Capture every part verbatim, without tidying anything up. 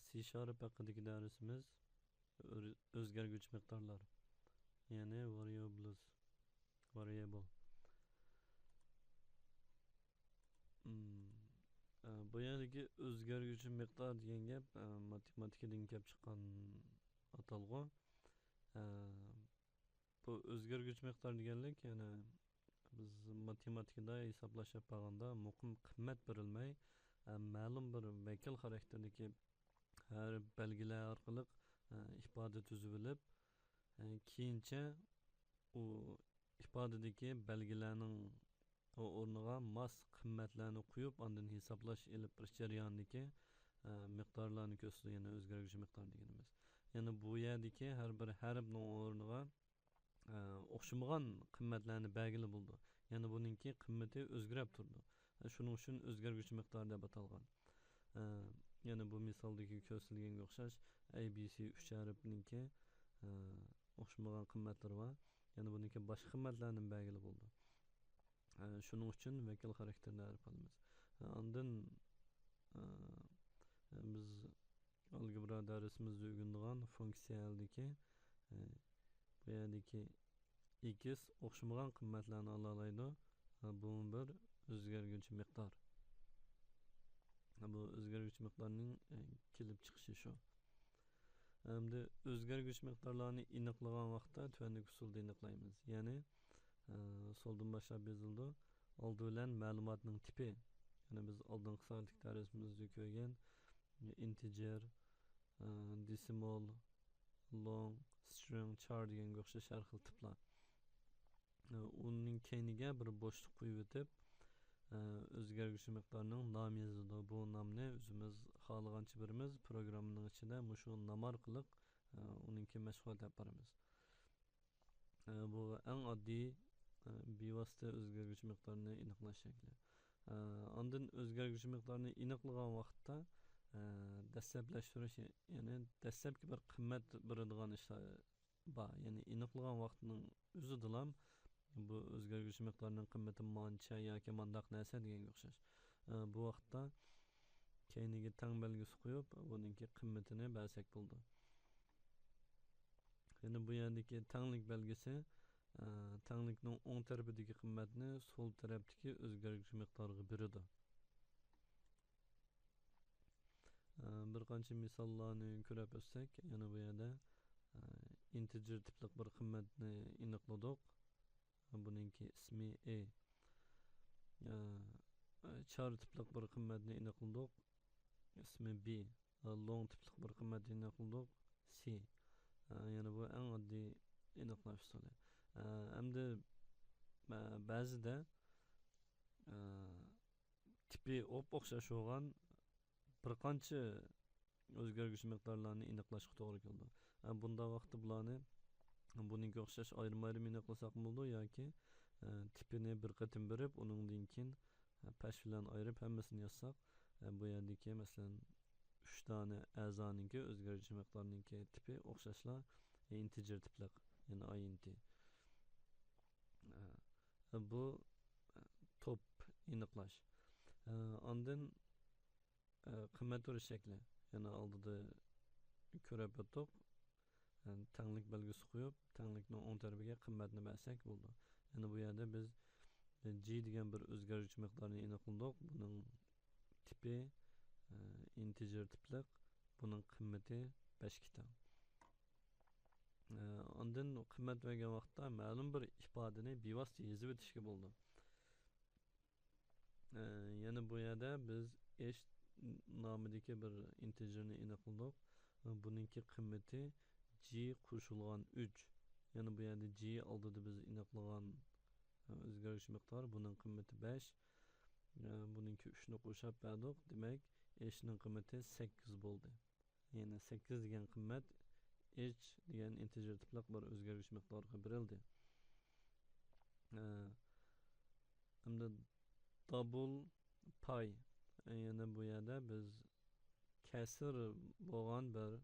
C Sharp ھەققىدىكى دەرسىمىز ئۆر-، ئۆزگەرگۈچى مىقدارلار، يەنى variables، variable. مم، ئە، بۇ يەردىكى ئۆزگەرگۈچى مىقدار دېگەن گەپ، ئە، ماتېماتىكىدىن كېلىپ چىققان ئاتالغۇ. ئە، بۇ ئۆزگەرگۈچى مىقدار دېگەنلىك، يەنى بىز ماتېماتىكىدا ھېسابلاش ئېلىپ بارغاندا مۇقىم قىممەت بېرىلمەي، ئە، مەلۇم بىر ۋەكىل خاراكتېرىدىكى ھەر بەلگىلەر ئارقىلىق، ئە، ئىپادە تۈزۈۋېلىپ، ئە، كېيىنچە ئۇ ئىپادىدىكى بەلگىلەرنىڭ ئورنىغا ماس قىممەتلەرنى قويۇپ، ئاندىن ھېسابلاش ئېلىپ بېرىش جەريانىدىكى، ئە، مىقدارلارنى كۆرسىتىدۇ، يەنى ئۆزگەرگۈچى مىقدار دېگىنىمىز. يەنى بۇ يەردىكى ھەر بىر ھەرپنىڭ ئورنىغا، ئە، ئوخشىمىغان قىممەتلەرنى بەرگىلى بولىدۇ. يەنى بۇنىڭكى قىممىتى ئۆزگىرەپ تۇرىدۇ. ئە، شۇنىڭ ئۈچۈن ئۆزگەرگۈچى مىقدار دەپ ئاتالغان. ئە، يەنى بۇ مىسالدىكى كۆرسىتىلگەنگە ئوخشاش، A B C ئۈچ ھەرپنىڭكى، ئە، ئوخشىمىغان قىممەتلىرى بار. يەنى بۇنىڭكى باشقا قىممەتلەرنى بەرگىلى بولىدۇ. ئە، شۇنىڭ ئۈچۈن ۋەكىل خاراكتېرىنى ئېلىپ قالىمىز. ئە، ئاندىن، ئە، بىز ئالگېبرا دەرسىمىزدە ئۆگىنىدىغان فۇنكسىيەلىدىكى، ئە، بۇ يەردىكى ئېكس ئوخشىمىغان قىممەتلەرنى ئالالايدۇ. ئە، بۇمۇ بىر ئۆزگەرگۈچى مىقدار. ئە، بۇ ئۆزگەرگۈچى مىقدارنىڭ، ئە، كېلىپ چىقىشى شۇ. ئەمدى ئۆزگەرگۈچى مىقدارلارنى ئېنىقلىغان ۋاقىتتا تۆۋەندىكى ئۇسۇلدا ئېنىقلايمىز. يەنى، ئە، سولدىن باشلاپ يېزىلىدۇ. ئالدى بىلەن مەلۇماتنىڭ تىپى. يەنى بىز ئالدىنقى سائەتلىك دەرسىمىزدە كۆرگەن ئىنتېجېر، ئە، دېسىمال، لونگ، سترىڭ، چار دېگەنگە ئوخشاش ھەر خىل تىپلار. ئۇنىڭ كەينىگە بىر بوشلۇق قويۇۋېتىپ، ئۆزگەرگۈچى مىقدارنىڭ نامى يېزىلىدۇ. بۇ نامنى ئۆزىمىز خالىغانچە بېرىمىز، پروگراممىنىڭ ئىچىدە مۇشۇ نام ئارقىلىق ئۇنىڭكى مەشغۇلات ئېلىپ بارىمىز. بۇ ئەڭ ئاددىي، بىۋاسىتە ئۆزگەرگۈچى مىقدارنى ئېنىقلاش شەكلى. ئاندىن ئۆزگەرگۈچى مىقدارنى ئېنىقلىغان ۋاقىتتا، دەسسەپلەشتۈرۈش، يەنى دەسلەپكى بىر قىممەت بېرىدىغان ئىشلار بار. يەنى ئېنىقلىغان ۋاقىتنىڭ ئۆزىدىلا بۇ ئۆزگەرگۈچى مىقدارنىڭ قىممىتى مانچە ياكى مانداق نەرسە دېگەنگە ئوخشاش. ئە، بۇ ۋاقىتتا كەينىگە تەڭ بەلگىسى قويۇپ، بۇنىڭكى قىممىتىنى بەرسەك بولىدۇ. يەنە بۇ يەردىكى تەڭلىك بەلگىسى، ئە، تەڭلىكنىڭ ئوڭ تەرىپىدىكى قىممەتنى سول تەرەپتىكى ئۆزگەرگۈچى مىقدارغا بېرىدۇ. ئە، بىر قانچە مىساللارنى كۆرۈپ ئۆتسەك، يەنە بۇ يەردە، ئە، ئىنتېجېر تىپلىق بىر قىممەتنى ئېنىقلىدۇق. بۇنىڭكى ئىسمى ئې. ئە، چار تىپلىق بىر قىممەتنى ئېنىقلىدۇق. ئىسمى بى. لونگ تىپلىق بىر قىممەتنى ئېنىقلىدۇق. سى. ئە، يەنى بۇ ئەڭ ئاددىي ئېنىقلاش ئۇسۇلى. ئە، ئەمدى، ئە، بەزىدە، ئە، تىپى ئوپئوخشاش بولغان بىر قانچە ئۆزگەرگۈچى مىقدارلارنى ئېنىقلاشقا توغرا كېلىدۇ. ئە، بۇنداق ۋاقىتتا بۇلارنى بۇنىڭكى ئوخشاش ئايرىم-ئايرىم ئېنىقلىساقمۇ بولىدۇ ياكى، ئە، تىپىنى بىر قېتىم بېرىپ، ئۇنىڭدىن كېيىن، ئە، پەش بىلەن ئايرىپ ھەممىسىنى يازساق، ئە، بۇ يەردىكى، مەسىلەن، ئۈچ دانە ئەزانىڭكى ئۆزگەرگۈچى مىقدارنىڭكى تىپى ئوخشاشلا ئىنتېجېر تىپلىق، يەنى ئاي ئىن تى. ئە، بۇ، ئە، توپ ئېنىقلاش. ئە، ئاندىن، ئە، قىممەت بېرىش شەكلى. يەنە ئالدىدا كۆرۈپ ئۆتتۇق. يەنى تەڭلىك بەلگىسى قويۇپ، تەڭلىكنىڭ ئوڭ تەرىپىگە قىممەتنى بەرسەك بولىدۇ. يەنى بۇ يەردە بىز جى دېگەن بىر ئۆزگەرگۈچى مىقدارنى ئېنىقلىدۇق. بۇنىڭ تىپى، ئە، ئىنتېجېر تىپلىق، بۇنىڭ قىممىتى بەشكە تەڭ. ئە، ئاندىن قىممەت بەرگەن ۋاقىتتا مەلۇم بىر ئىپادىنى بىۋاسىتە يېزىۋېتىشكە بولىدۇ. ئە، يەنە بۇ يەردە بىز ئېچ نامىدىكى بىر ئىنتېجېرنى ئېنىقلىدۇق. بۇنىڭكى قىممىتى جى قوشۇلغان ئۈچ. يەنە بۇ يەردە جى ئالدىدا بىز ئېنىقلىغان، ئە، ئۆزگەرگۈچى مىقدار، بۇنىڭ قىممىتى بەش. ئە، بۇنىڭكى ئۈچنى قوشاپ بەردۇق. دېمەك، ئېچنىڭ قىممىتى سەككىز بولدى. يەنى سەككىز دېگەن قىممەت ئېچ دېگەن ئىنتېجېر تىپلىق بىر ئۆزگەرگۈچ مىقدارغا بېرىلدى. ئە، ئەمدى دابل پاي، يەنى بۇ يەردە بىز كەسىر بولغان بىر،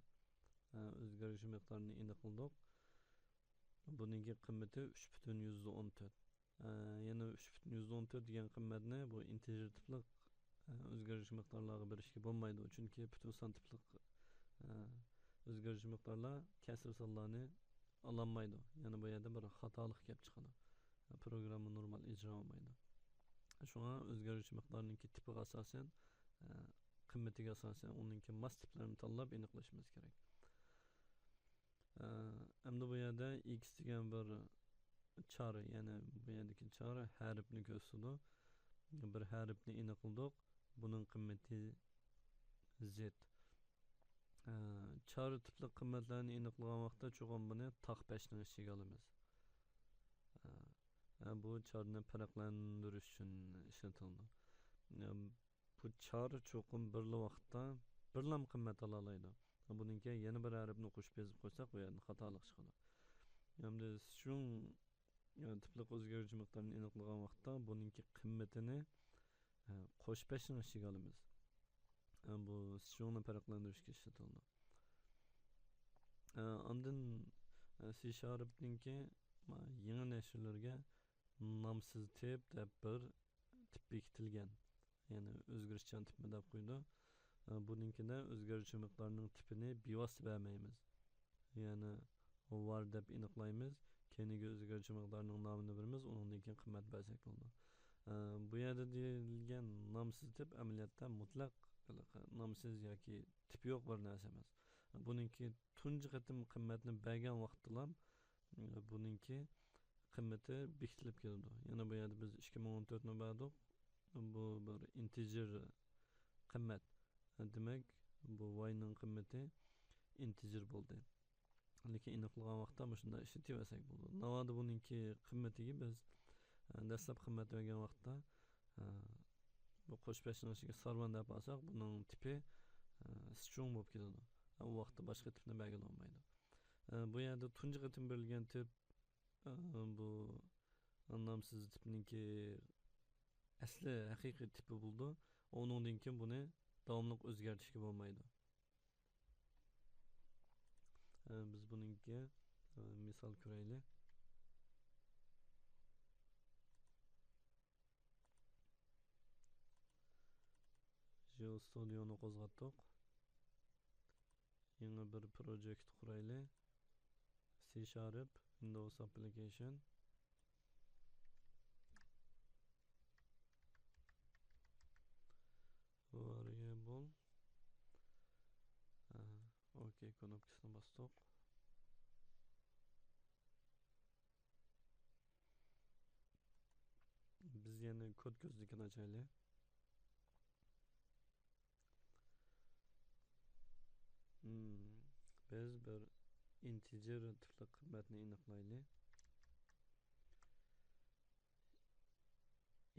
ئە، ئۆزگەرگۈچ مىقدارنى ئېنىقلىدۇق. بۇنىڭكى قىممىتى ئۈچ پۈتۈن يۈزدە ئون تۆت. ئە، يەنە ئۈچ پۈتۈن يۈزدە ئون تۆت دېگەن قىممەتنى بۇ ئىنتېجېر تىپلىق، ئە، ئۆزگەرگۈچ مىقدارلارغا بېرىشكە بولمايدۇ، چۈنكى پۈتۈن سان تىپلىق ئۆزگەرگۈچى مىقدارلار كەسىر سانلارنى ئالالمايدۇ. يەنى بۇ يەردە بىر خاتالىق كەپ چىقىدۇ. پروگرامما نورمال ئىجرا بولمايدۇ. شۇڭا ئۆزگەرگۈچى مىقدارنىڭكى تىپىغا ئاساسەن، قىممىتىگە ئاساسەن ئۇنىڭكى ماس تىپلىرىنى تاللاپ ئېنىقلىشىمىز كېرەك. ئەمدى بۇ يەردە ئېكس دېگەن بىر چار، يەنى بۇ يەردىكى چار ھەرپنى كۆرسىتىدۇ. بىر ھەرپنى ئېنىقلىدۇق. بۇنىڭ قىممىتى زېت. چار تىپلىق قىممەتلەرنى ئېنىقلىغان ۋاقىتتا چوقۇم بۇنى تاق بەشنىڭ ئىچىگە ئالىمىز. بۇ چارنى پەرقلەندۈرۈش ئۈچۈن ئىشلىتىلىدۇ. بۇ چار چوقۇم بىرلا ۋاقىتتا بىرلام قىممەت ئالالايدۇ. بۇنىڭكى يەنە بىر ھەرپنى قوشۇپ يېزىپ قويساق، بۇ يەردىن خاتالىق چىقىدۇ. ئەمدى سترىڭ، يەنى تىپلىق ئۆزگەرگۈچى مىقدارىنى ئېنىقلىغان ۋاقىتتا بۇنىڭكى قىممىتىنى، ئە، قوش بەشنىڭ ئىچىگە ئالىمىز. ئە، بۇ سترىڭنى پەرقلەندۈرۈشكە ئىشلىتىلىدۇ. ئە، ئاندىن، ئە، سى شارپنىڭكى، ما، يېڭى نەشرلىرىگە نامسىز تىپ دەپ بىر تىپ بېكىتىلگەن. يەنى ئۆزگىرىشچان تىپمۇ دەپ قويىدۇ. ئە، بۇنىڭكىدە ئۆزگەرگۈچى مىقدارنىڭ تىپىنى بىۋاسىتە بەرمەيمىز. يەنى ۋار دەپ ئېنىقلايمىز. كەينىگە ئۆزگەرگۈچى مىقدارنىڭ نامىنى بېرىمىز، ئۇنىڭدىن كېيىن قىممەت بەرسەك بولىدۇ. ئە، بۇ يەردە دېيىلگەن نامسىز تىپ ئەمەلىيەتتە مۇتلەق نامسىز ياكى تىپى يوق بىر نەرسە ئەمەس. بۇنىڭكى تۇنجى قېتىم قىممەتنى بەرگەن ۋاقىتتىلا، بۇنىڭكى قىممىتى بېكىتىلىپ كېلىدۇ. يەنى بۇ يەردە بىز ئىككى مىڭ ئون تۆتنى بەردۇق. بۇ بىر ئىنتېجېر قىممەت. دېمەك، بۇ ۋاينىڭ قىممىتى ئىنتېجېر بولدى. لېكىن ئېنىقلىغان ۋاقىتتا مۇشۇنداق ئىشلىتىۋەرسەك بولىدۇ. ناۋادا بۇنىڭكى قىممىتىگە بىز، ئە، دەسلەپ قىممەت بەرگەن ۋاقىتتا، ئە، بۇ قوش بەشنىڭ ئىچىگە سارۋان دەپ ئالساق، بۇنىڭ تىپى، ئە، سترىڭ بولۇپ كېتىدۇ. ئە، ئۇ ۋاقىتتا باشقا تىپنى بەرگىلى بولمايدۇ. ئە، بۇ يەردە تۇنجى قېتىم بېرىلگەن تىپ، ئە، بۇ نامسىز تىپنىڭكى ئەسلى ھەقىقىي تىپى بولىدۇ. ئۇنىڭدىن كېيىن بۇنى داۋاملىق ئۆزگەرتىشكە بولمايدۇ. ئە، بىز بۇنىڭكى، ئە، مىسال كۆرەيلى. ۋىژۇئال ستۇدىيونى قوزغاتتۇق. يېڭى بىر پروجېكت قۇرايلى. سى شارپ، ۋىندوۋس ئاپپلىكېيشن. ۋارىيابل. ئە، ئوكەي كۇنۇپكىسىنى باستۇق. بىز يەنە كود كۆزنىكىنى ئاچايلى. مم، بىز بىر ئىنتېجېر تىپلىق قىممەتنى ئېنىقلايلى.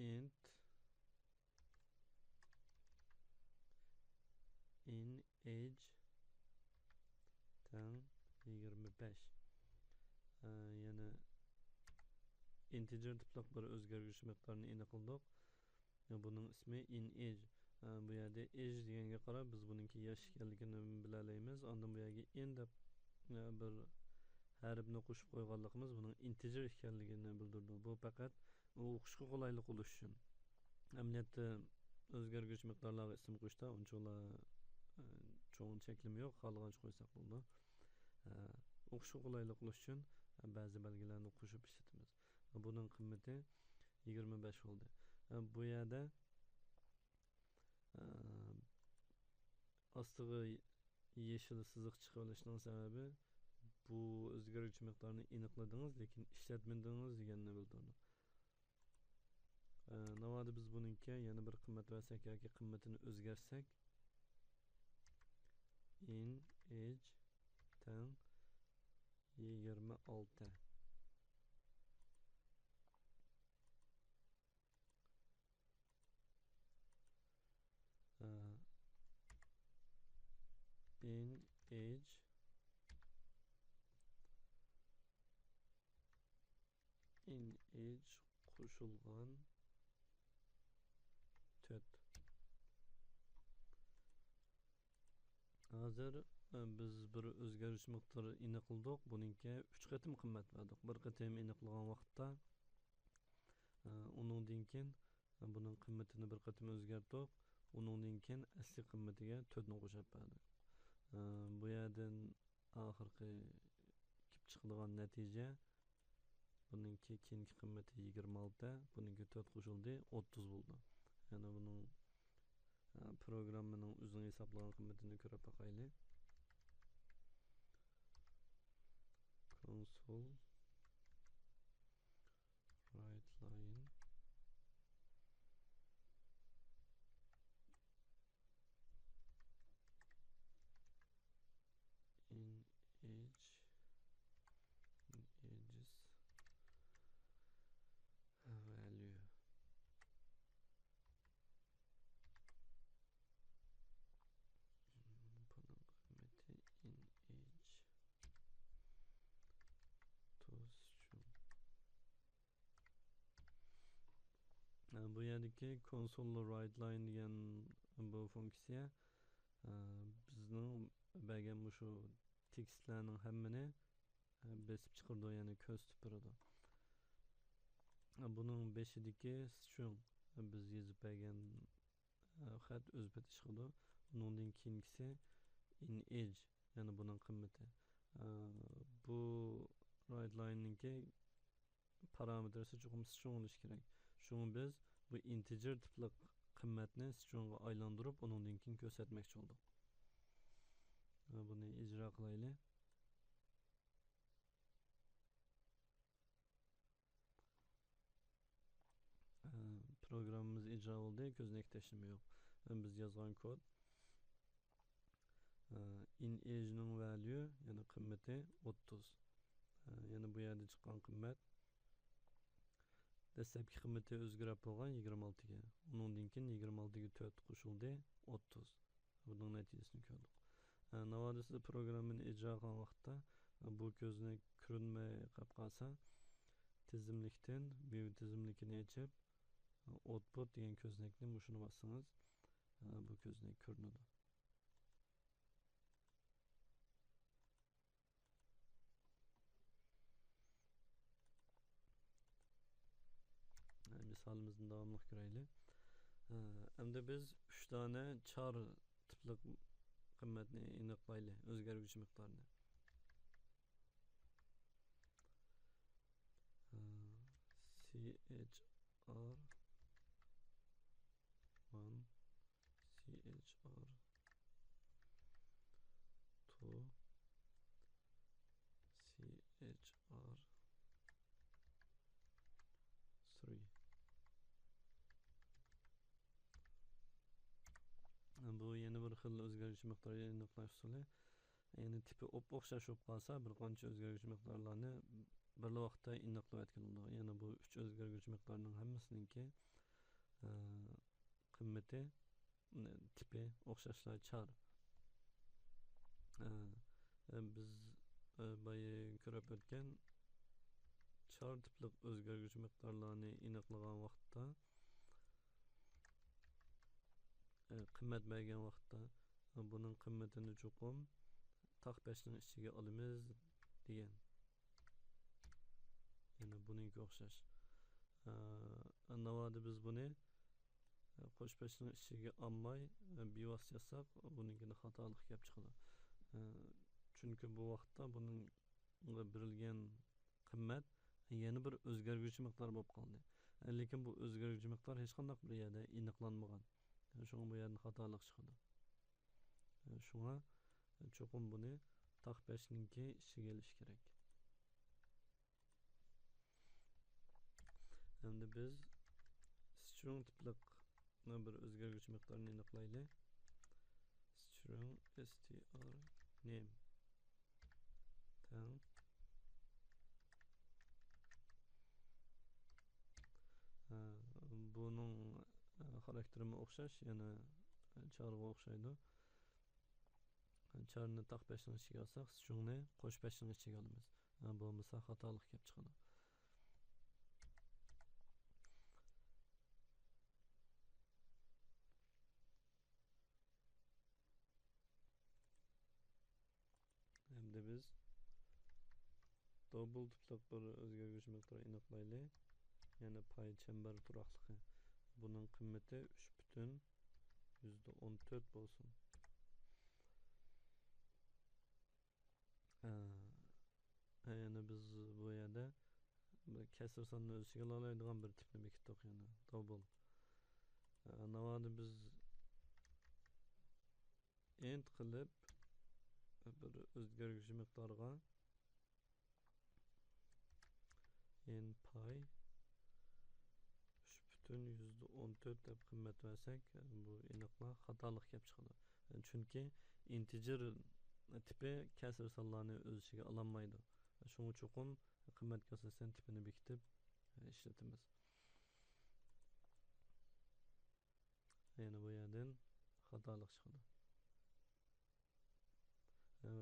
ئىنت in age تەڭ يىگىرمە بەش. ئە، يەنە ئىنتېجېر تىپلىق بىر ئۆزگەرگۈچى مىقدارنى ئېنىقلىدۇق. بۇنىڭ ئىسمى in age. ئە، بۇ يەردە age دېگەنگە قاراپ، بىز بۇنىڭكى ياش ئىكەنلىكىنى بىلەلەيمىز. ئاندىن بۇ يەرگە in دەپ، ئە، بىر ھەرپنى قوشۇپ قويغانلىقىمىز بۇنىڭ ئىنتېجېر ئىكەنلىكىنى بىلدۈرىدۇ. بۇ پەقەت ئوقۇشقا قولايلىق بولۇش ئۈچۈن. ئەمەلىيەتتە ئۆزگەرگۈچى مىقدارلارغا ئىسىم قوشۇشتا ئۇنچىۋالا، ئە، چوڭ چەكلىمە يوق، خالىغانچە قويساق بولىدۇ. ئە، ئوقۇشقا قولايلىق بولۇش ئۈچۈن، ئە، بەزى بەلگىلەرنى قوشۇپ ئىشلىتىمىز. بۇنىڭ قىممىتى يىگىرمە بەش بولدى. ئە، بۇ يەردە، ئە، ئاستىغا يېشىل سىزىق چىقىۋېلىشنىڭ سەۋەبى، بۇ ئۆزگەرگۈچى مىقدارنى ئېنىقلىدىڭىز، لېكىن ئىشلەتمىدىڭىز دېگەننى بىلدۈرىدۇ. ئە، ناۋادا بىز بۇنىڭكى يەنە بىر قىممەت بەرسەك ياكى قىممىتىنى ئۆزگەرتسەك، in age تەڭ يىگىرمە ئالتە. ئە، in age in age قوشۇلغان تۆت. ھازىر، ئە، بىز بىر ئۆزگەرگۈچى مىقدار ئېنىقلىدۇق. بۇنىڭكى ئۈچ قېتىم قىممەت بەردۇق. بىر قېتىم ئېنىقلىغان ۋاقىتتا، ئە، ئۇنىڭدىن كېيىن بۇنىڭ قىممىتىنى بىر قېتىم ئۆزگەرتتۇق. ئۇنىڭدىن كېيىن ئەسلى قىممىتىگە تۆتنى قوشۇپ بەردۇق. ئە، بۇ يەردىن ئاخىرقى كېلىپ چىقىدىغان نەتىجە، بۇنىڭكى كېيىنكى قىممىتى يىگىرمە ئالتە، بۇنىڭكى تۆت قوشۇلدى، ئوتتۇز بولدى. يەنى بۇنىڭ، ئە، پروگراممىنىڭ ئۆزىنىڭ ھېسابلىغان قىممىتىنى كۆرۈپ باقايلى. Console write line in age, in ages value. بۇنىڭ قىممىتى in age to string. ئە، بۇ يەردىكى console write line دېگەن بۇ فۇنكسىيە، ئە، بىزنىڭ بەرگەن مۇشۇ تېكىستلەرنىڭ ھەممىنى، ئە، بېسىپ چىقىرىدۇ، يەنى كۆرسىتىپ بېرىدۇ. ئە، بۇنىڭ بېشىدىكى string، ئە، بىز يېزىپ بەرگەن، ئە، خەت ئۆز پېتى چىقىدۇ. ئۇنىڭدىن كېيىنكىسى in age، يەنى بۇنىڭ قىممىتى. ئە، بۇ write line نىڭكى پارامېتىرسى چوقۇم string بولۇشى كېرەك. شۇڭا بىز بۇ integer تىپلىق قىممەتنى string غا ئايلاندۇرۇپ، ئۇنىڭدىن كېيىن كۆرسەتمەكچى بولدۇق. بۇنى ئىجرا قىلايلى. پروگراممىمىز ئىجرا بولدى، كۆزنەك تەشنىمە يوق. بىز يازغان كود. ئىن ئېج نىڭ ۋەليۇ، يەنى قىممىتى ئوتتۇز. يەنى بۇ يەردە چىققان قىممەت دەسلەپكى قىممىتى ئۆزگىرىپ بولغان يىگىرمە ئالتىگە. ئۇنىڭدىن كېيىن يىگىرمە ئالتىگە تۆت قوشۇلدى، ئوتتۇز. بۇنىڭ نەتىجىسىنى كۆردۇق. ناۋادا سىز پروگراممىنى ئىجرا قىلغان ۋاقىتتا بۇ كۆزنەك كۆرۈنمەي قاپ قالسا، تىزىملىكتىن ۋىۋ تىزىملىكىنى ئېچىپ، ئوتپۇت دېگەن كۆزنەكنى مۇشۇنى باسسىڭىز، بۇ كۆزنەك كۆرۈنىدۇ. مىسالىمىزنى داۋاملىق كۆرەيلى. ئەمدى بىز ئۈچ دانە چار تىپلىق قىممەتنى ئېنىقلايلى، ئۆزگەرگۈچى مىقدارنى. C H R one, C H R two, C H R three. بۇ يەنە بىر خىل ئۆزگەرگۈچى مىقدار ئېنىقلاش ئۇسۇلى. يەنى تىپى ئوپئوخشاش بولۇپ قالسا، بىر قانچە ئۆزگەرگۈچى مىقدارلارنى بىرلا ۋاقىتتا ئېنىقلاۋەتكىلى بولىدۇ. يەنى بۇ ئۈچ ئۆزگەرگۈچى مىقدارنىڭ ھەممىسىنىڭكى، ئە، قىممىتى، تىپى ئوخشاشلا چار. ئە، ئە، بىز، ئە، بايا كۆرۈپ ئۆتكەن چار تىپلىق ئۆزگەرگۈچى مىقدارلارنى ئېنىقلىغان ۋاقىتتا، ئە، قىممەت بەرگەن ۋاقىتتا، ئە، بۇنىڭ قىممىتىنى چوقۇم تاق بەشنىڭ ئىچىگە ئالىمىز دېگەن. يەنە بۇنىڭكىگە ئوخشاش. ئە، ناۋادا بىز بۇنى، ئە، قوش بەشنىڭ ئىچىگە ئالماي، ئە، بىۋاسىتە يازساق، بۇنىڭكىدە خاتالىق كەپ چىقىدۇ. ئە، چۈنكى بۇ ۋاقىتتا بۇنىڭغا بېرىلگەن قىممەت يەنە بىر ئۆزگەرگۈچى مىقدار بولۇپ قالدى. لېكىن بۇ ئۆزگەرگۈچى مىقدار ھېچقانداق بىر يەردە ئېنىقلانمىغان. شۇڭا بۇ يەردىن خاتالىق چىقىدۇ. شۇڭا چوقۇم بۇنى تاق بەشنىڭكى ئىچىگە ئېلىش كېرەك. ئەمدى بىز string تىپلىق بىر ئۆزگەرگۈچى مىقدارنى ئېنىقلايلى. String str name تەڭ. ئە، بۇنىڭ، ئە، خاراكتېرىمۇ ئوخشاش، يەنە چارغا ئوخشايدۇ. چارنى تاق بەشنىڭ ئىچىگە ئالساق، string نى قوش بەشنىڭ ئىچىگە ئالىمىز. ئە، بولمىسا خاتالىق كەپ چىقىدۇ. ئەمدى بىز دوبل تىپلىق بىر ئۆزگەرگۈچى مىقدار ئېنىقلايلى. يەنى پاي چەمبەر تۇراقلىقى. بۇنىڭ قىممىتى ئۈچ پۈتۈن يۈزدە ئون تۆت بولسۇن. يەنە بىز بۇ يەردە بىر كەسىر ساننى ئۆز ئىچىگە ئالالايدىغان بىر تىپنى بېكىتتۇق يەنە، دابل. ناۋادا بىز ئىنت قىلىپ، بىر ئۆزگەرگۈچى مىقدارغا ئىن پاي ئۈچ پۈتۈن يۈزدە ئون تۆت دەپ قىممەت بەرسەك، بۇ ئېنىقلا خاتالىق كەپ چىقىدۇ. چۈنكى ئىنتېجېر تىپى كەسىر سانلارنى ئۆز ئىچىگە ئالالمايدۇ. شۇڭا چوقۇم قىممەتكە ئاساسەن تىپىنى بېكىتىپ ئىشلىتىمىز. يەنە بۇ يەردىن خاتالىق چىقىدۇ. ئە،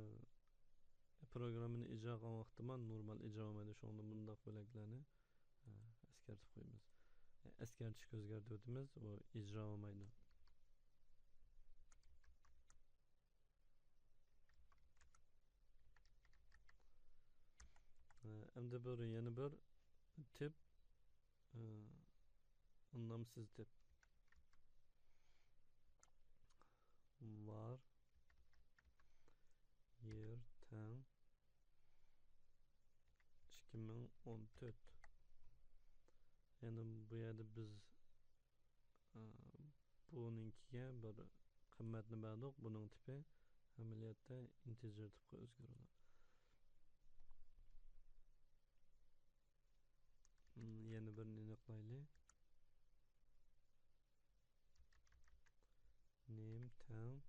پروگراممىنى ئىجرا قىلغان ۋاقتىما نورمال ئىجرا بولمايدۇ، شۇڭا بۇنداق بۆلەكلەرنى، ئە، ئەسكەرتىپ قويىمىز. ئەسكەرتىشكە ئۆزگەرتىۋېتىمىز، ئۇ ئىجرا بولمايدۇ. ئە، ئەمدى بىر، يەنە بىر تىپ، ئە، ئانلامسىز تىپ. var يىر تەڭ ئىككى مىڭ ئون تۆت. يەنى بۇ يەردە بىز، ئە، بۇنىڭكىگە بىر قىممەتنى بەردۇق. بۇنىڭ تىپى ئەمەلىيەتتە ئىنتېجېر تىپقا ئۆزگىرىدۇ. م، يەنە بىرنى ئېنىقلايلى. نېم تەڭ.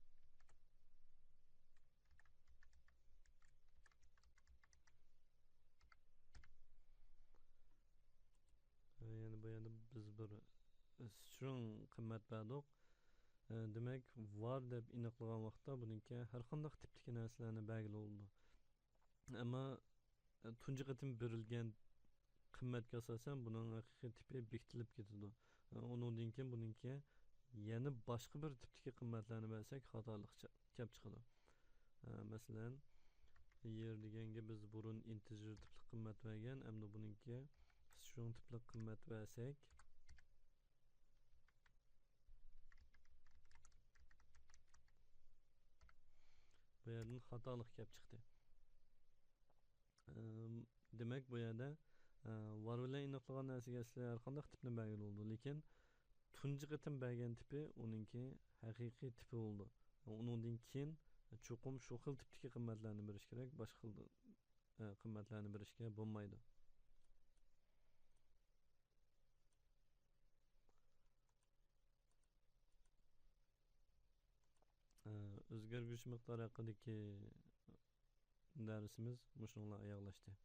يەنە بۇ يەردە بىز بىر سترىڭ قىممەت بەردۇق. دېمەك، var دەپ ئېنىقلىغان ۋاقىتتا بۇنىڭكى ھەر قانداق تىپتىكى نەرسىلەرنى بەرگىلى بولىدۇ. ئەمما تۇنجى قېتىم بېرىلگەن قىممەتكە ئاساسەن بۇنىڭ ھەقىقىي تىپى بېكىتىلىپ كېتىدۇ. ئۇنىڭدىن كېيىن بۇنىڭكى يەنە باشقا بىر تىپتىكى قىممەتلەرنى بەرسەك خاتالىق چە-، كەپ چىقىدۇ. مەسىلەن، يىر دېگەنگە بىز بۇرۇن ئىنتېجېر تىپلىق قىممەت بەرگەن، ئەمدى بۇنىڭكى سترىڭ تىپلىق قىممەت بەرسەك، بۇ يەردىن خاتالىق كەپ چىقتى. ئەم، دېمەك، بۇ يەردە، ئە، var بىلەن ئېنىقلىغان نەرسىگە سىلەر ھەر قانداق تىپنى بەرگىلى بولىدۇ، لېكىن تۇنجى قېتىم بەرگەن تىپى ئۇنىڭكى ھەقىقىي تىپى بولىدۇ. ئۇنىڭدىن كېيىن چوقۇم شۇ خىل تىپتىكى قىممەتلەرنى بېرىش كېرەك، باشقا خىل، ئە، قىممەتلەرنى بېرىشكە بولمايدۇ. ئە، ئۆزگەرگۈچى مىقدار ھەققىدىكى دەرسىمىز مۇشۇنىڭ بىلەن ئاياغلاشتى.